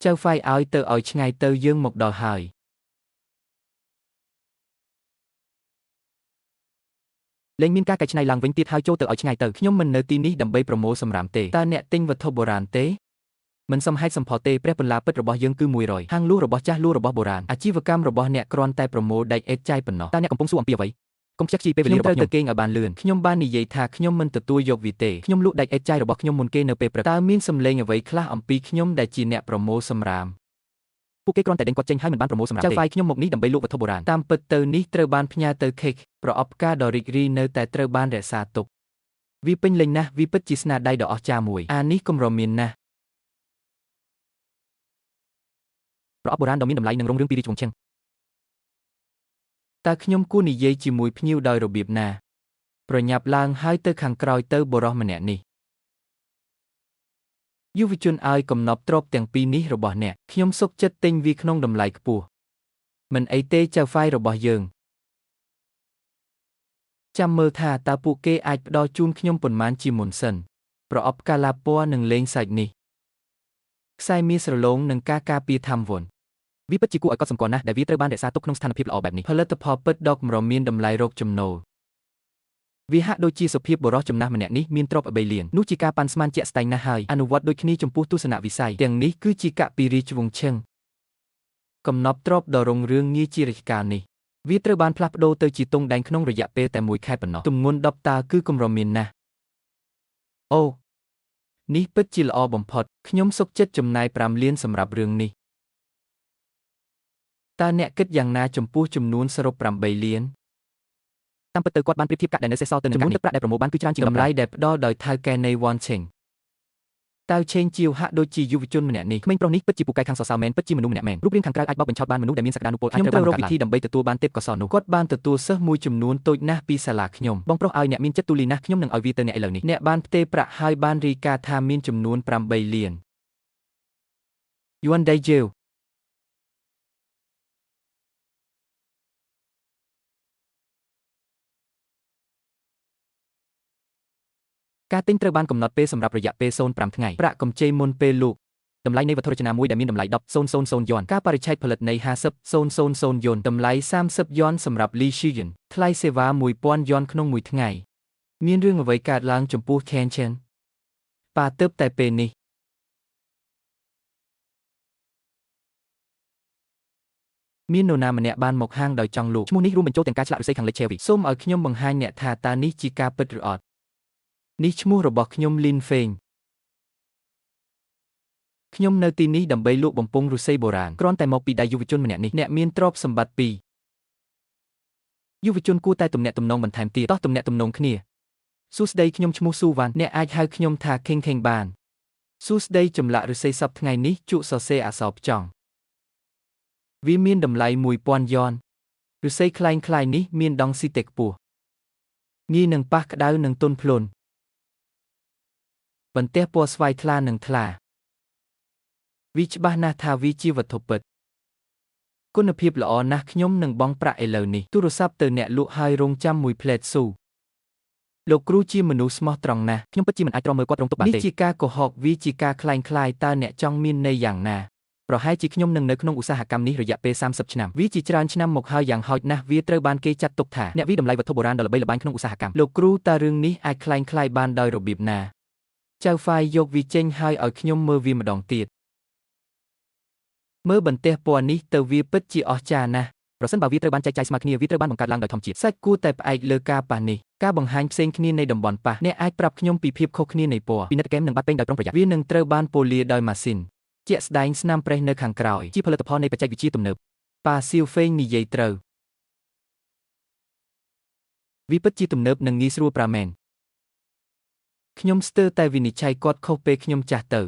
ចៅហ្វាយឲ្យទៅឲ្យឆ្ងាយទៅយើងមកដល់ហើយលែងមានការកែច្នៃឡើងវិញទៀតហើយចូលទៅឲ្យឆ្ងាយទៅខ្ញុំមិននៅទីនេះដើម្បីប្រមូលសម្រាមទេតើអ្នកទិញវត្ថុបុរាណទេមិនសមហេតុសមផលទេព្រះបន្លាពិតរបស់យើងគឺ100ហាងលក់របស់ចាស់លក់របស់បុរាណអាជីវកម្មរបស់អ្នកគ្រាន់តែប្រមូលដែកអេតចាយប៉ុណ្ណោះតើអ្នកកំពុងសួរអំពីអ្វីកុំខ្ជះខ្ជាយពេលវេលារបស់ខ្ញុំត្រូវទៅគេងឲ្យបានលឿនខ្ញុំបាននិយាយថាខ្ញុំមិនទទួលយកវាទេខ្ញុំលក់ដែកអេតចាយរបស់ខ្ញុំមុនគេនៅពេលព្រឹកតើមានសម្លេងអ្វីខ្លះអំពីខ្ញុំដែលជាអ្នកប្រមូលសម្រាមពួកគេគ្រាន់តែដេញគាត់ចេញហើយមិនបានប្រមូលសម្រាមចៅហ្វាយខ្ញុំមកនេះដើម្បីលក់វត្ថុបុរាណតាមពិតទៅនេះត្រូវបានផ្ញើទៅខេកប្រអប់ផ្កាដ៏រីករាយនៅតែត្រូវបានរក្សាទុកវាពេញលេញណាស់វាពិតជាស្នាដៃដ៏អស្ចារ្យមួយអានេះកម្រមានណាស់ប្រអប់បុរាណដ៏មានតម្លៃនិងរុងរឿងពីរាជវង្សឈិងតើខ្ញុំគួរនិយាយជាមួយភ្ញៀវដោយរបៀបណាប្រញាប់ឡើងហើយទៅខាងក្រោយទៅបុរសម្នាក់នេះយុវជនឲ្យកំណប់ទ្រព្យទាំងពីរនេះរបស់អ្នកខ្ញុំសុខចិត្តទិញវាក្នុងតម្លៃខ្ពស់មិនអីទេចៅហ្វាយរបស់យើងចាំមើលថាតើពួកគេអាចផ្ដល់ជូនខ្ញុំប៉ុន្មានជាមុនសិនប្រអប់កាឡាពណ៌និងលេងសាច់នេះខ្សែមាសស្រឡូងនិងការការពារធម្មវន្តវាពិតជាគួរឲ្យកត់សម្គាល់ណាស់ដែលវាត្រូវបានរក្សាទុកក្នុងស្ថានភាពល្អបែបនេះផលិតផលពិតដ៏កម្រមានតម្លៃរកចំណូលវាហាក់ដូចជាសុភាពបុរសចំណាស់ម្នាក់នេះមានទ្រព្យ3លាននោះជាការប៉ាន់ស្មានជាក់ស្ដែងណាស់ហើយអនុវត្តដូចគ្នាចំពោះទស្សនវិស័យទាំងនេះគឺជាកពីរាជវង្សឈិងកំណប់ទ្រព្យដ៏រុងរឿងងាយជារាជការនេះវាត្រូវបានផ្លាស់ប្ដូរទៅជាទង់ដែងក្នុងរយៈពេលតែមួយខែប៉ុណ្ណោះទម្ងន់10តាគឺកម្រមានណាស់អូនេះពិតជាល្អបំផុតខ្ញុំសុខចិត្តចំណាយ5លានសម្រាប់រឿងនេះតើអ្នកគិតយ៉ាងណាចំពោះចំនួនសរុប8លានតាមពិតទៅគាត់បានប្រៀបធៀបកាក់ដែលនៅសេសសល់ទៅនឹងចំនួនទឹកប្រាក់ដែលប្រមូលបានគឺច្រើនជាងតម្លៃដែលផ្ដល់ដោយថៅកែនៃវ៉ាន់ឆេងតៅឆេងជាវហាក់ដូចជាយុវជនម្នាក់នេះក្មេងប្រុសនេះពិតជាពូកែខាងសរសើរមែនពិតជាមនុស្សម្នាក់មែនរូបរាងខាងក្រៅអាចបោកបញ្ឆោតបានមនុស្សដែលមានសក្តានុពលអាចត្រូវបានរកវិធីដើម្បីទទួលបានទេពកោសល្យនោះគាត់បានទទួលសិស្សមួយចំនួនតូចណាស់ពីសាលាខ្ញុំបងប្រុសឲ្យអ្នកមានចិត្តទូលាយណាស់ខ្ញុំនឹងឲ្យវាទៅអ្នកឥឡូវនេះអ្នកបានផ្ទេរប្រាក់ហើយបានរាយការណ៍ថាមានចំនួន8លានយួនដៃជេវការទិញត្រូវបានកំណត់ពេលសម្រាប់រយៈពេល05ថ្ងៃប្រាក់កម្ចីមុនពេលលក់តម្លៃនៃវត្ថុរចនាមួយដែលមានតម្លៃ10,000យន់ការបរិច្ឆេទផលិតនៃ50,000យន់តម្លៃ30យន់សម្រាប់លីស៊ីយិនថ្លៃសេវា1000យន់ក្នុងមួយថ្ងៃមានរឿងអ្វីកើតឡើងចំពោះខេនឆេនប៉ាទើបតែពេលនេះមាននរណាម្នាក់បានមកហាងដោយចង់លក់ឈ្មោះនេះរួមបញ្ចូលទាំងការឆ្លាក់ឫស្សីខាងលិច Cherry សូមឲ្យខ្ញុំបង្ហាញអ្នកថាតើនេះជាការពិតឬអត់នេះឈ្មោះរបស់ខ្ញុំលីនហ្វេងខ្ញុំនៅទីនេះដើម្បីលក់បំពង់ឫស្សីបុរាណគ្រាន់តែមកពីដៃយុវជនម្នាក់នេះអ្នកមានទ្រព្យសម្បត្តិពីរយុវជនគួរតែទំនាក់ទំនងបន្ថែមទៀតតោះទំនាក់ទំនងគ្នាសួស្តីខ្ញុំឈ្មោះស៊ូវ៉ាន់អ្នកអាចហៅខ្ញុំថាខេងខេងបានសួស្តីចម្លាក់ឫស្សីសប្តាហ៍ថ្ងៃនេះជក់សរសេរអក្សរផ្ចង់វាមានតម្លៃ1000យ៉នឫស្សីក្លែងក្លាយនេះមានដង់ស៊ីតេខ្ពស់ងាយនឹងប៉ះក្តៅនិងទន់ភ្លន់បន្ទះពណ៌ស្វាយថ្លានិងថ្លាវាច្បាស់ណាស់ថាវាជាវត្ថុពិតគុណភាពល្អណាស់ខ្ញុំនឹងបង់ប្រាក់ឥឡូវនេះទូរស័ព្ទទៅអ្នកលក់ហើយរងចាំមួយផ្លែតស៊ូលោកគ្រូជាមនុស្សស្មោះត្រង់ណាស់ខ្ញុំពិតជាមិនអាចទ្រាំមើលគាត់រងទុក្ខបានទេនេះជាការកុហកវាជាការក្លែងក្លាយតើអ្នកចង់មានន័យយ៉ាងណាប្រហែលជាខ្ញុំនឹងនៅក្នុងឧស្សាហកម្មនេះរយៈពេល30ឆ្នាំវាជាច្រើនឆ្នាំមកហើយយ៉ាងហោចណាស់វាត្រូវបានគេចាត់ទុកថាអ្នកវិតម្លៃវត្ថុបុរាណដ៏ល្បីល្បាញក្នុងឧស្សាហកម្មលោកគ្រូតើរឿងនេះអាចក្លែងក្លាយបានដោយរបៀបណាចៅហ្វាយយកវាចេញហើយឲ្យខ្ញុំមើលវាម្ដងទៀតមើលបន្ទះពណ៌នេះទៅវាពិតជាអស្ចារ្យណាស់ប្រសិនបើវាត្រូវបានចែកចាយស្មើគ្នាវាត្រូវបានបង្កើតឡើងដោយធម្មជាតិសាច់គួរតែផ្អែកលើការប៉ះនេះការបង្ហាញផ្សេងគ្នានៃតំបន់ប៉ះអ្នកអាចប្រាប់ខ្ញុំពីភាពខុសគ្នានៃពណ៌ពិនិត្យកែមនិងបាត់ពេញដោយប្រុងប្រយ័ត្នវានឹងត្រូវបានពលាដោយម៉ាស៊ីនជាក់ស្ដែងស្នាមប្រេះនៅខាងក្រោយជាផលិតផលនៃបច្ចេកវិទ្យាទំនើបប៉ាសៀវហ្វេងនិយាយត្រូវវាពិតជាទំនើបនិងងាយស្រួលប្រើមែនខ្ញុំស្ទើរតែវិនិច្ឆ័យគាត់ខុសពេលខ្ញុំចាស់ទៅ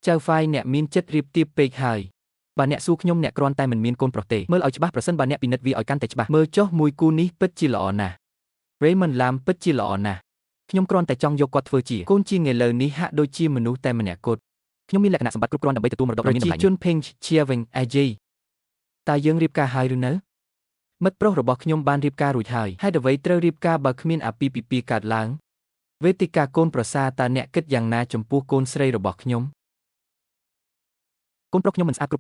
ចៅហ្វាយអ្នកមានចិត្តរៀបទៀបពេកហើយបើអ្នកសួរខ្ញុំអ្នកគ្រាន់តែមិនមានកូនប្រុសទេមើលឲ្យច្បាស់ប្រសិនបើអ្នកពិនិត្យវាឲ្យកាន់តែច្បាស់មើលចុះមួយគូនេះពិតជាល្អណាស់ Raymond Lam ពិតជាល្អណាស់ខ្ញុំគ្រាន់តែចង់យកគាត់ធ្វើជាកូនជាងឥឡូវនេះហាក់ដូចជាមនុស្សតែម្នាក់គត់ខ្ញុំមានលក្ខណៈសម្បត្តិគ្រប់គ្រាន់ដើម្បីទទួលមរតកដ៏មានតម្លៃប្រជាជន Peng Chiaving AJ តើយើងរៀបការហើយឬនៅមិត្តប្រុសរបស់ខ្ញុំបានរៀបការរួចហើយហេតុអ្វីត្រូវរៀបការបើគ្មានអាពាហ៍ពិពាហ៍កើតឡើងវេទិកាកូនប្រសាតើអ្នកគិតយ៉ាងណាចំពោះកូនស្រីរបស់ខ្ញុំ កូនប្រុសខ្ញុំមិនស្អាតគ្រប់